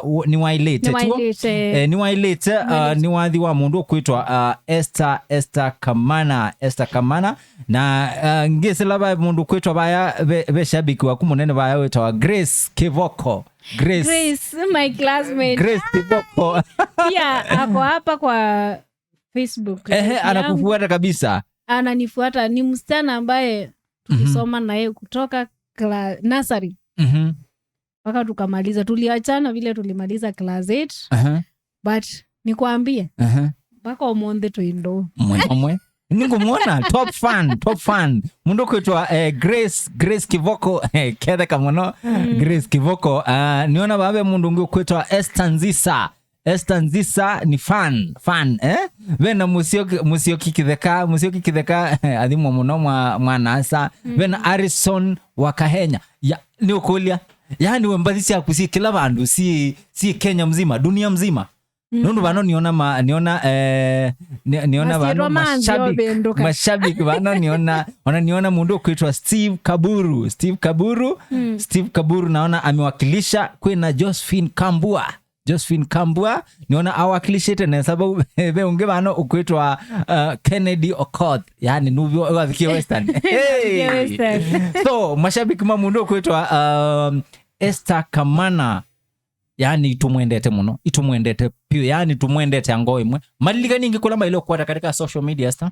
uh, u- nĩwailĩte, tiwo? Nĩwailĩte. Eh, nĩwailĩte, uh, Nĩwailĩte. Nĩ wathi wa mũndũ ũkwĩtwa, uh, Esther, Esther Kamana, Esther Kamana. Na, uh, ngĩsĩla va mũndũ ũkwĩtwa vaya, ve, ve shabiki waku mũnene vaya wĩtawa Grace Kivoko. Grace. Grace, my classmate. Grace Kivoko. Pia ako hapa kwa Facebook Ehe, live yangu. Anakufuata kabisa. Ananifuata. Ni msichana ambaye Mhm. tulisoma naye kutoka kla- nursery Mhm. mpaka tukamaliza. Tuliachana vile tulimaliza class eight. Aha. But nikwambie, Aha. mpaka ũmũnthĩ twĩ ndũũ. Mwe, mwe. Nĩngũmwona, top fan, top fan. Mũndũ kwĩtwa, eh, Grace, Grace Kivoko. Eh, ketheka mũno. Mm. Grace Kivoko. Ah, nĩona vave mũndũ ũngĩ kwĩtwa Esther Nzisa. Esther Nzisa ni fan, fan, eh? Vena Musyoki, Musyoki Kitheka, Musyoki Kitheka, athimwa mũno mwa, mwa NASA. Mm. Vena Harrison wa Kahenya. Ya, nĩ ũkũlya. Yaani we mbathi syaku si kila vandu, si, si Kenya mzima, dunia mzima. Mm. Nũndũ vano niona ma, niona, eh, ni- niona Masyĩtwa vano ma nthĩ mashabiki, ovĩndũka. Mashabiki vano niona, ona niona mũndũ ũkwĩtwa Steve Kaburu, Steve Kaburu, Mm. Steve Kaburu naona amewakilisha, kwĩna Josephine Kambua. Josephine Kambua, niona awakilishĩte nesa vau. Ve ũngĩ vano ũkwĩtwa, uh, Kennedy Okoth. Yaani, nuvyo wavikie Western. Hey! Western. So, mashabiki ma mũndũ ũkwĩtwa, um, Esther Kamana. Yaani, itũmwendete mũno. Itũmwendete piũ. Yaani, tũmwendete ango ĩmwe. Malilika ningĩ kũla maile ũkwata katika social media, Esther?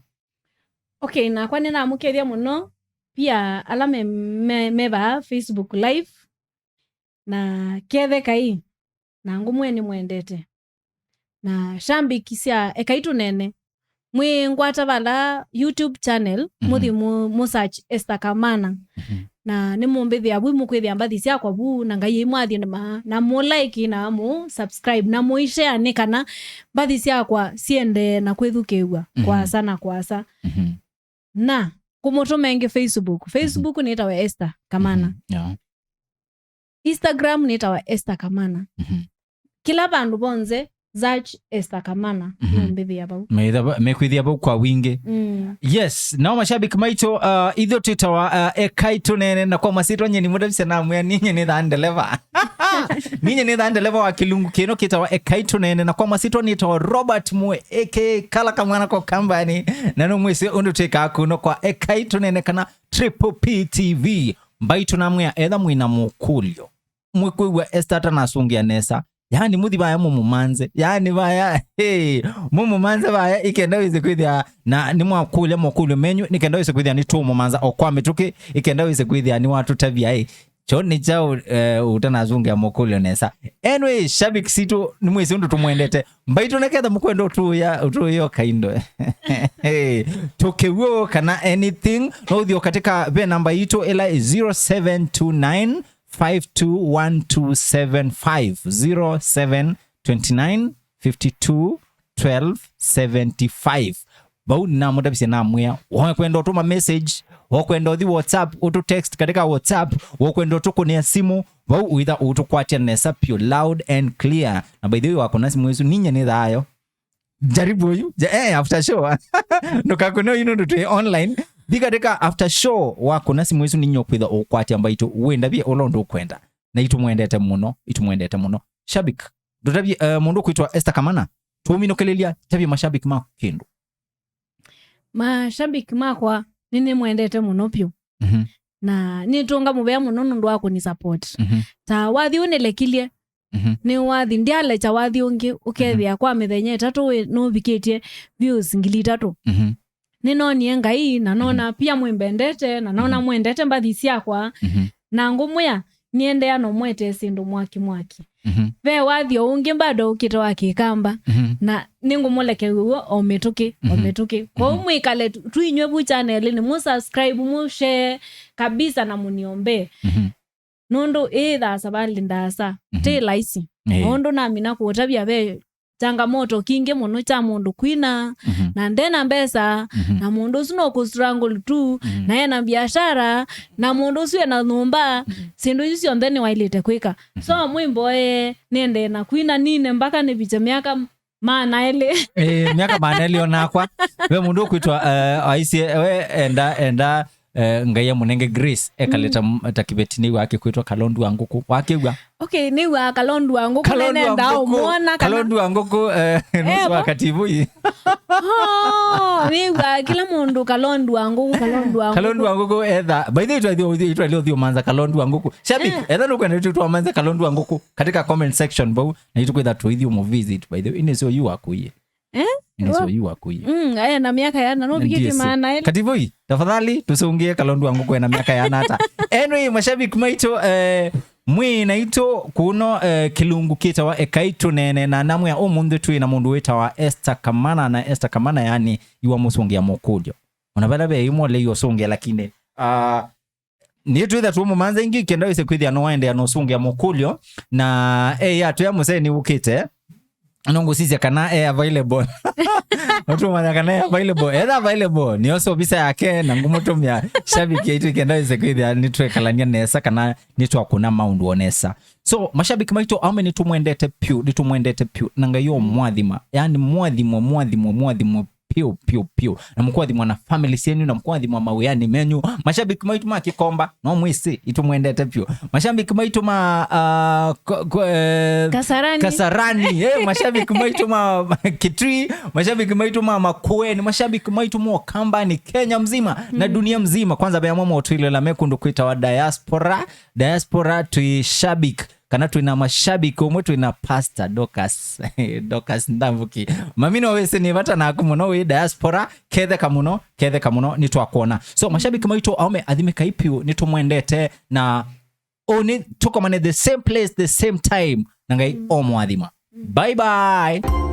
Okay, nakwa nĩnamũkethya mũno. Pia ala me, me, me vaa Facebook Live. Na kethe kai, na ngũmwĩa nĩmwendete. Na shambiki sya Ekai Tũnene, mwĩ ngwata vala YouTube channel, Mhm. mũthi mũ, mũ search Esther Kamana. Mhm. Na nĩmũmbĩthĩa vu, mũkwĩthĩa mbathi syakwa vu, na Ngai ĩmwathie nĩma, na mũ like, na mũ subscribe, na mũi share nĩ kana mbathi syakwa siendee na kwĩthukĩĩw'a Mhm. kwasa na kwasa. Mhm. Na kũmũtũma ĩngĩ Facebook. Facebook nĩtawa Esther Kamana. Mhm. Yeah. Instagram nĩtawa Esther Kamana. Mhm. Kĩla vandũ vonthe, search Esther Kamana, Mhm. nũmbĩthĩa vau. Meitha va- mekwĩthĩa vau kwa wingĩ. Mm. Yes, nao mashabiki maitũ, uh, ithyĩ twĩtawa, uh, Ekai Tũnene, na kwa masĩtwa nyeni mũtavise namwĩa ninye nĩthaa ndeleva. Ninye nĩthaa ndeleva wa kĩlungu kĩno kĩtawa Ekai Tũnene, na kwa masĩtwa nĩtawa Robert Mwe, A K A Kala Kamwana ko Kambani, na nũmwĩsĩ ũndũ twĩkaa kuno kwa Ekai Tũnene kana Triple P T V. Mbaitũ namwĩa etha mwĩna mũkũlyo. Mwĩkwĩw'a Esther atanasũngĩa nesa. Yaani mũthi vaya mũmũmanze. Yaani vaya, hey, mũmũmanze vaya, ikenda wĩse kwĩthĩa, na nĩmwakũlya mokũlyo menyu, nĩkenda wĩse kwĩthĩa nĩtũmũmanza o kwa mĩtũkĩ, ikenda wĩse kwĩthĩa nĩwatũtavya, ĩ. Kyo nĩ kyaũ, eh, ũtanasũngĩa mokũlyo nesa? Anyway, shabiki sitũ, nĩmwĩsĩ ũndũ tũmwendete. Mbaitũ neketha mũkwenda ũtũya, ũtũya kaindo. Hey, tũkĩw'o kana anything, no ũthio katika ve namba itũ ĩla zero seven two nine five two one two seven five, zero seven twenty nine fifty two twelve seventy five. Vau namũtavisye namwĩa, wakwenda ũtũma message, wakwenda ũthi WhatsApp, ũtũ text katika WhatsApp, wakwenda ũtũkũnĩa simũ, vau ũitha ũtũkwatya nesa piũ, loud and clear. Na by the way, wakũna simũ ĩsu, ninye nĩ thayũ. Jaribu ũyu. Ja- eh, after show. Ndũkakũne ũyu nũndũ twĩ online. Thi katika after show, wakũna simũ ĩsu, ninye ũkwĩtha ũkwatya mbaitũ, wĩndavye ũla ũndũ ũkwenda. Na itũmwendete mũno, itũmwendete mũno. Shabik, ndũtavye, eh, mũndũ kwĩtwa Esther Kamana, tũminũkĩlĩlya, tavya mashabiki maku kĩndũ. Mashabiki makwa, nĩnĩmwendete mũno vyũ. Mhm. Na nĩtũnga mũvea mũno nũndũ wa kũni support. Mhm. Ta wathi ũnĩlekilye, Mhm. Nĩ wathi, ndialecha wathi ũngĩ, ũkethĩa kwa mĩthenya ĩtatũ wĩ, nũvikĩtye views ngili itatũ. Mhm. Nĩnonie Ngai, na nona pia mwĩmbendete, na nona mwendete mbathi syakwa, Mhm. na ngũmwĩa, niendeea no mwete syĩndũ mwaki mwaki. Mhm. Ve wathi o ũngĩ bado ũkĩte wa Kĩkamba, Mhm. na nĩngũmũlekew'a ũo o mĩtũkĩ, o Mhm. mĩtũkĩ. Kwoou Mhm. mwĩkale tu, tũinywe vu channel-inĩ, mũ subscribe, mũ share kabisa na mũniombee. Mhm. Nũndũ ĩĩ thaa savalĩ ndaasa, Mhm. ti laisi. Ĩĩ. Ũndũ namina kũũtavya ve changamoto kingĩ mũno kya mũndũ kwina, Mhm. na ndena mbesa, Mhm. na mũndũ ũsu no kũstruggle tu, Mhm. na ena biashara, na mũndũ ũsu ena nyũmba, Mhm. syĩndũ isu syonthe nĩwaĩlĩte kwĩka. Mhm. So mwĩmboee nĩendee na kwina nine mpaka nĩvikye myaka maana elĩ. Eh, myaka maana elĩ onakwa. Ve mũndũ ũkwĩtwa, eh, aisye, we enda, enda, eh, Ngai amũnenge grace, ekaleta m- ta kĩveti nĩw'aa kĩkwĩtwa Kalondu wa Ngũkũ. Wakĩw'a? Okay, nĩw'aa Kalondu wa Ngũkũ, Kalondu wa nenda Ngũkũ, ũmwona kana Kalondu wa Ngũkũ, eh, nũsĩ wa Evo. Kativui. Oh, nĩw'aa kĩla mũndũ Kalondu wa Ngũkũ, Kalondu wa Ngũkũ. Kalondu wa Ngũkũ, etha. By the way, itwaile ũthiũmanza Kalondu wa Ngũkũ. Shabik, Eh. etha nũkwenda itũ twamanze Kalondu wa Ngũkũ katika comment section vau, na itũkwĩtha tũithi ũmũvisit, by the way. Ĩnĩ sio yu wakuie. Eh? Ĩnĩ sio yu wakuie. Mm, aya na miaka yana, no bigĩtie maana elĩ. Kativui, tafadhali, tũsũngĩe Kalondu wa Ngũkũ ena miaka yana ata. Anyway, mashabiki maitũ, eh, mwĩ naitũ kuno, eh, kĩlungu kĩtawa Ekai Tũneene, na namwĩa ũmũnthĩ twĩ na mũndũ wĩtawa Esther Kamana, na Esther Kamana, yani, iwa mũsũngĩa mũkũlyo. Ona vala ve imwe le iosũngĩa, lakini, ah, nĩtwĩtha tũmũmanza ingĩ kenda wĩse kwĩthĩa no waendeea no ũsũngĩa mũkũlyo, na e yatwĩa mũseni ũkĩte, no ngũsisya kana e available. Ũtũmanya kana e available. Etha available, nĩosa ovisa yake na ngũmũtũmĩa shabiki yaitũ kenda wĩse kwĩthĩa nĩtwekalania nesa kana nĩtwakũna maũndũ o nesa. So, mashabiki maitũ, aume nĩtũmwendete piũ, nĩtũmwendete piũ. Na Ngai o mwathima, yani mwathimo, mwathimo, mwathimo piũ, piũ, piũ. Na mkwathimwa na family syenyu, na mkwathimwa mawĩanĩ menyu. Mashabiki maitũ ma Kĩkomba, no mwĩsĩ, itũmwendete piũ. Mashabiki maitũ ma, ah, ko- ko- eh, Kasarani. Kasarani, eh, mashabiki maitũ ma Kitui, mashabiki maitũ ma Makueni, mashabiki maitũ ma Ukambani, Kenya mzima, na dunia mzima. Kwanza, ve amwe motwĩlĩla me kũndũ kwĩtawa diaspora. Diaspora twĩ shabiki. Kana twĩna mashabiki, ũmwe twĩna Pastor Dorcas. Dorcas Ndambuki. Mami no wĩsĩ nĩ vata naku mũno wĩ diaspora, ketheka mũno, ketheka mũno, nĩtwakwona. So, mashabiki maitũ aume athimĩkai piũ, nĩtũmwendete, na o nĩ tũkomane the same place, the same time, na Ngai o mwathima. Bye bye.